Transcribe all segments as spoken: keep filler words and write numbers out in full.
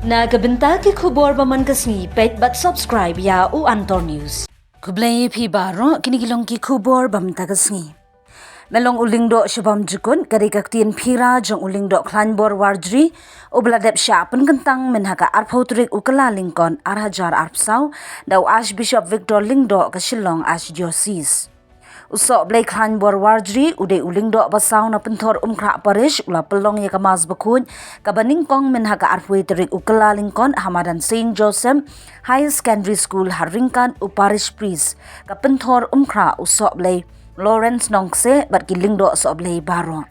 Na ka bynta ki khubor ba man ka sngi, peit bad subscribe ïa u Antor News. Khublei phi baroh, kine ki long ki khubor ba mynta ka sngi. Me long u lyngdoh sha bam jukut, ka dei ka ktien phira jong u lyngdoh Khlaiñbor Warjri, u ba la dep shah pynkyntang myn ha ka arphew tarik u Kyllalyngkot ar hajar arphew saw, da u Archbishop Victor Lyngdoh ka Shillong Archdiocese. U Sohblei Khlaiñbor Warjri, u dei u lyngdoh ba saw na Pynthor Umkhrah Parish, u la pynlong ïa ka Mass Bakhuid, kaba nyngkong myn ha ka arphew tarik u Kyllalyngkot, ha madan Saint Joseph Higher Secondary School, ha ryngkat u Parish Priest ka Pynthor Umkhrah, u Sohblei Lawrence Nongkse, bad ki lyngdoh Sohblei baroh.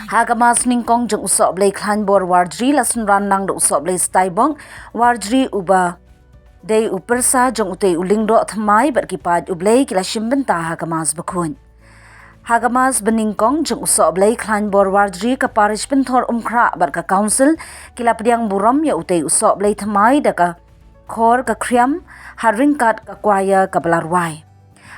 Ha ka Mass nyngkong jong u Sohblei Khlaiñbor Warjri la synran lang da u Sohblei Staibok Warjri, u ba dei u pyrsa jong utei u lyngdoh thymmai, bad ki paid U Blei ki la shim bynta ha ka Mass Bakhuid. Ha ka Mass banyngkong jong u Sohblei Khlaiñbor Warjri, ka Parish Pynthor Umkhrah bad ka Council ki la pdiang burom ïa utei u Sohblei thymmai da ka khor ka khriam, ha ryngkat ka choir kaba la rwai.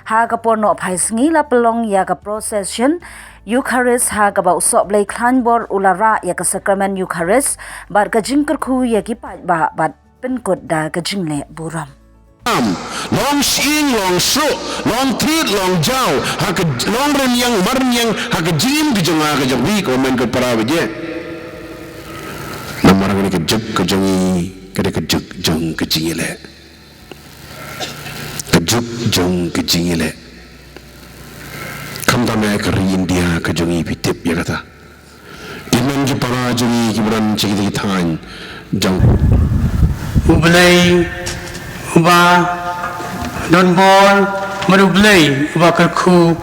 Ha ka por nohphai sngi la pynlong ïa ka procession Eucharist, ha kaba u Sohblei Khlaiñbor u la rah ïa ka Sakramen Eucharist, bad ka jingkyrkhu ïa ki paidbah, bad pynkut da ka jingleh burom. Am, long shyieng, long shuh, long thied, long jaw, ha ka, long rynïeng, marynïeng, ha ka jingim ka jong nga, ka jong phi, ko men ko para ba je. Namar kane ka juk ka jong ngi, ka dei ka juk jong ka jingïaleh. Ka juk jong ka jingïaleh. Khamtam ïa ka ri India ka jong ngi, phi tip ïa kata. Ki men ki para jong ngi kiba don sha kita ki thaiñ jong U Blei uba don bor, bad U Blei uba kyrkhu.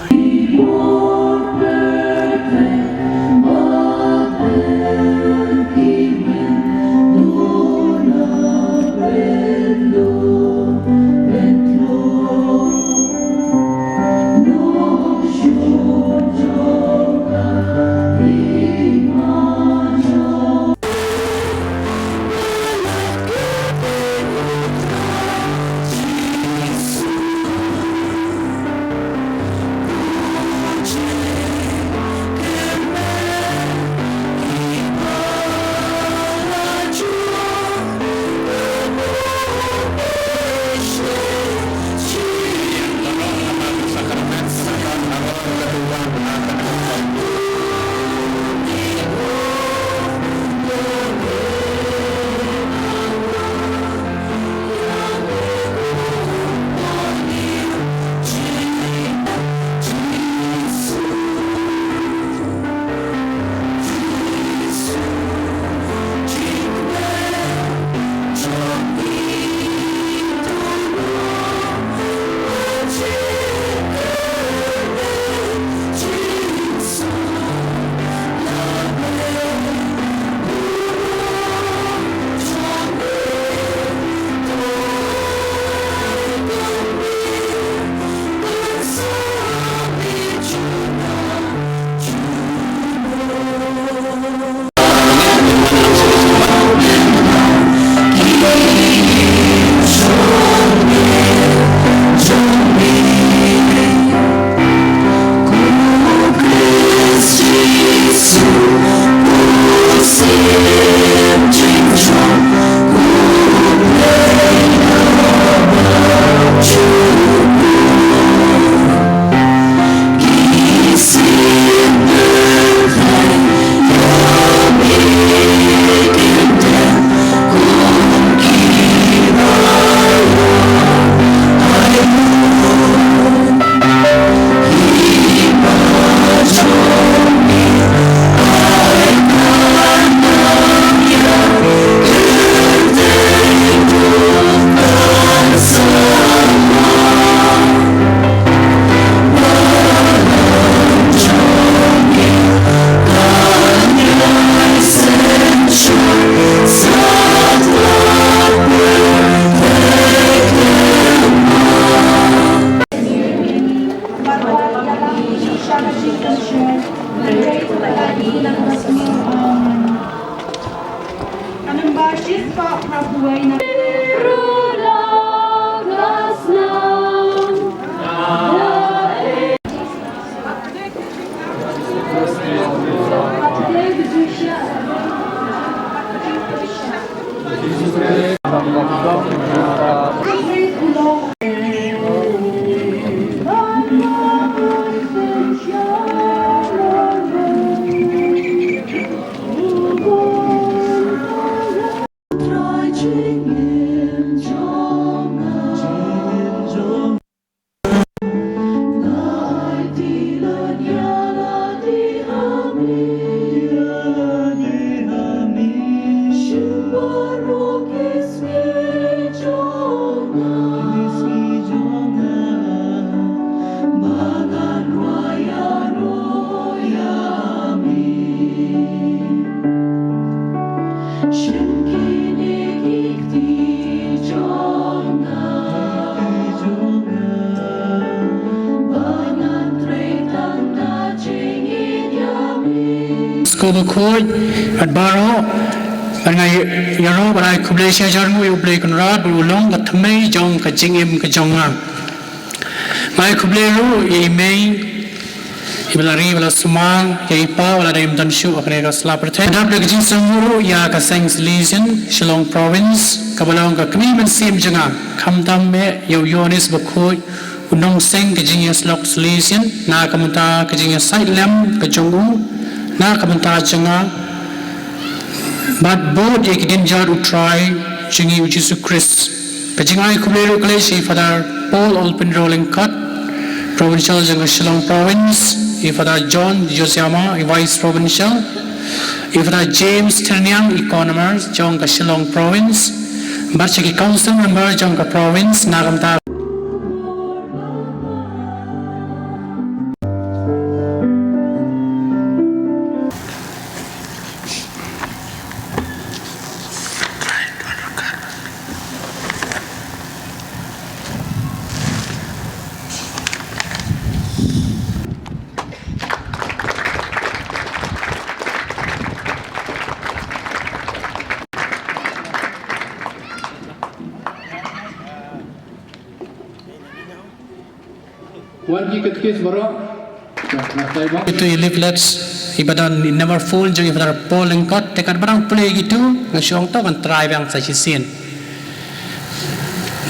Sngewbha khuid bad baroh, bad nga ïaroh bad ai khublei shihajar nguh ïa U Blei Kynrad ba u long ka thymmei jong ka jingim ka jong nga. Nga ai khublei ruh ïa i mei iba la ri ba la sumar, ïa i pa ba la dei ym don shuh ha kane ka sla pyrthei. Dap da ka jingsngewnguh ruh ïa ka seng Salesian Shillong Province kaba long ka kmie mynsiem jong nga, khamtam eh ïa u Ïoannis Bakhuid, u nongseng ka jingïasyllok Salesian, na ka bynta ka jingïasaid lem ka jong u na ka bynta jong nga, bad bud ïa ki dienjat U Trai jong ngi U Jisu Khrist. Ka jingai khublei ruh ka leit sha i Father Paul Olpinro Lyngkot, Provincial jong ka Shillong Province, i Father John Josiama, i Vice Provincial, i Father James Thyrniang, i Conmar jong ka Shillong Province, bad sha ki Council Member jong ka Province na ka bynta Wan ki katekis baroh. Ito i leaflets iba don i number phone jong i Father Paul Lyngkot, te katba dang pule kitu nga shu ong to kan try biang sa shisien.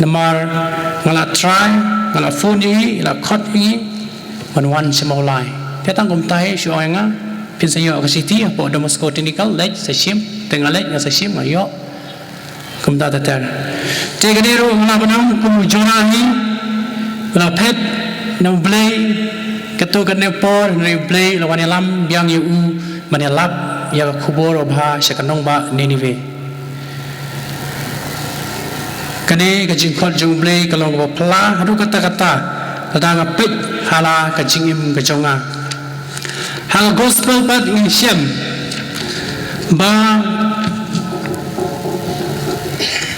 Namar nga la try, nga la phone ïa i, i la khot ïa i, ban wan sha Mawlai. Te tang kumta i shu ong ïa nga, phin sa ïoh ka shithi hapoh Don Bosco Technical, leit sa shim, te nga leit nga sa shim nga ïoh. Kumta ter ter. Te kane ruh nga la ban ong kum u Jonah hi, u la phet na U Blei, katto katne por hynrei U Blei u la wan ïalam biang ïa u ban ïalap ïa ka khubor babha sha ka nongbah Ninive. Kane ka jingkhot jong U Blei ka long kaba phylla haduh katta katta lada nga peit ha la ka jingim ka jong nga. Ha ka gospel pat ngin shem ba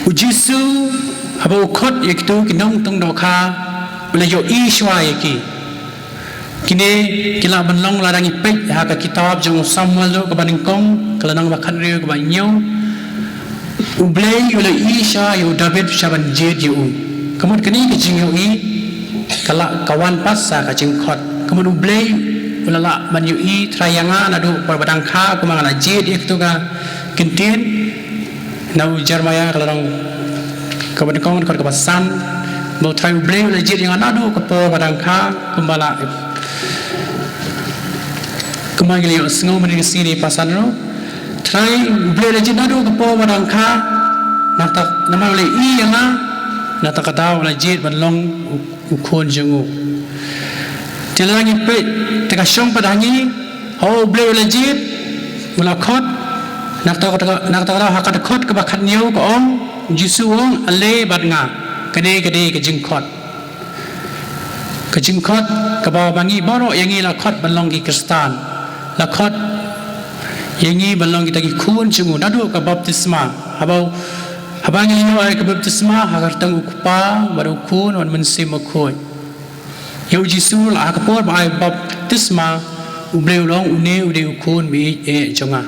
U Jisu haba u khot ïa kitu ki nongtong dohkha u la ïohi shuwa ïa ki. Kine ki lah ban long lada ngi peit ha ka kitab jong u Samuel ruh kaba nyngkong ka lynnong ba khathynriew kaba hynñiew. U Blei u la ïohi sha ïa u David sha ban jied ïa u. Ka mut kane ka jingïohi ka la ka wan pat sa ka jingkhot. Ka mut U Blei u la lah ban ïohi trai ïa nga naduh por ba dang kha kumba nga la jied ïa katu ka ktien. Na u Jeremiah ka la dang kaba nyngkong dkhot kaba san. Ba u Trai U Blei u la jied ïa nga naduh ka por ba dang kha kumba la kumba ngi la ïohsngew mynne ka sngi ne pasan ruh. Trai U Blei la jied naduh ka por ba dang kha. Nangta namar u la ïohi ïa nga, nangta ka daw u la jied ban long u, u khun jong u. Te lada ngi peit te ka shong pat ha ngi, ha U Blei u la jied, u la khot. Nangta ka, nangta ka daw ha ka dkhot kaba khathynñiew ka ong, Jisu u ong ale bad nga. Kane ka dei ka jingkhot. Ka jingkhot kaba ma ngi baroh ïa ngi la khot ban long ki Khristan. La khot ïa ngi ban long kita ki khun jong u naduh ka baptisma. Haba, haba ngi la ïoh ai ka baptisma ha ka kyrteng u Kpa bad u Khun bad u Mynsiem Bakhuid. Ïa u Jisu la ha ka por ba ai baptisma U Blei u la ong une u dei u Khun ba ïeit eh jong nga.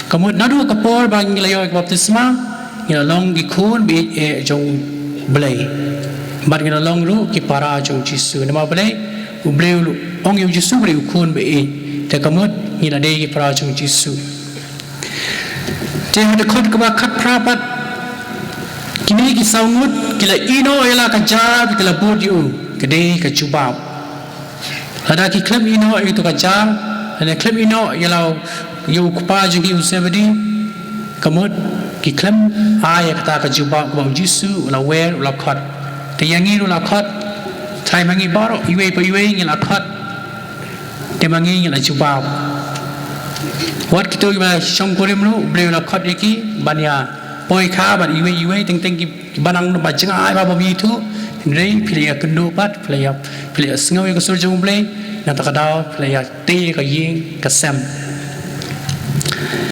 Ka mut naduh ka por ba ngi la ïoh ka baptisma ngi la long ki khun ba ïeit eh jong U Blei. Bad ngi la long ruh ki para jong U Jisu. Namar balei? U Blei u ong ïa u Jisu ba u dei u Khun ba ïeit. Te ka mut ngi la dei ki para jong U Jisu. Te ha dkhot kaba khatphra pat Kine ki saw ngut ki la ïehnoh ïa la ka jar, ki la bud ïa u, ka dei ka jubab. Lada ki khlem ïehnoh ïa uto ka jar, lada khlem ïehnoh ïa la, ïa u kpa jong ki u Zebedi, ka mut ki khlem ai ïa kata ka jubab kaba u Jisu u la wer, u la khot. Te ïa ngi ruh la khot, trai ma ngi baroh, iwei pa iwei ngi la khot. Te ma ngi ngi la jubab. Wat kito kiba shongkurim ruh, U Blei u la khot ïa ki ban ïa poi kha bad iwei iwei, teng teng ki, kiba nang ba jngai ba bym ithuh. Hynrei phi la ïa kynduh pat, phi la ïa, phi la ïa sngew ïa ka sur jong U Blei. Nangta ka daw phi la ïa tei ïa ka ïing ka sem.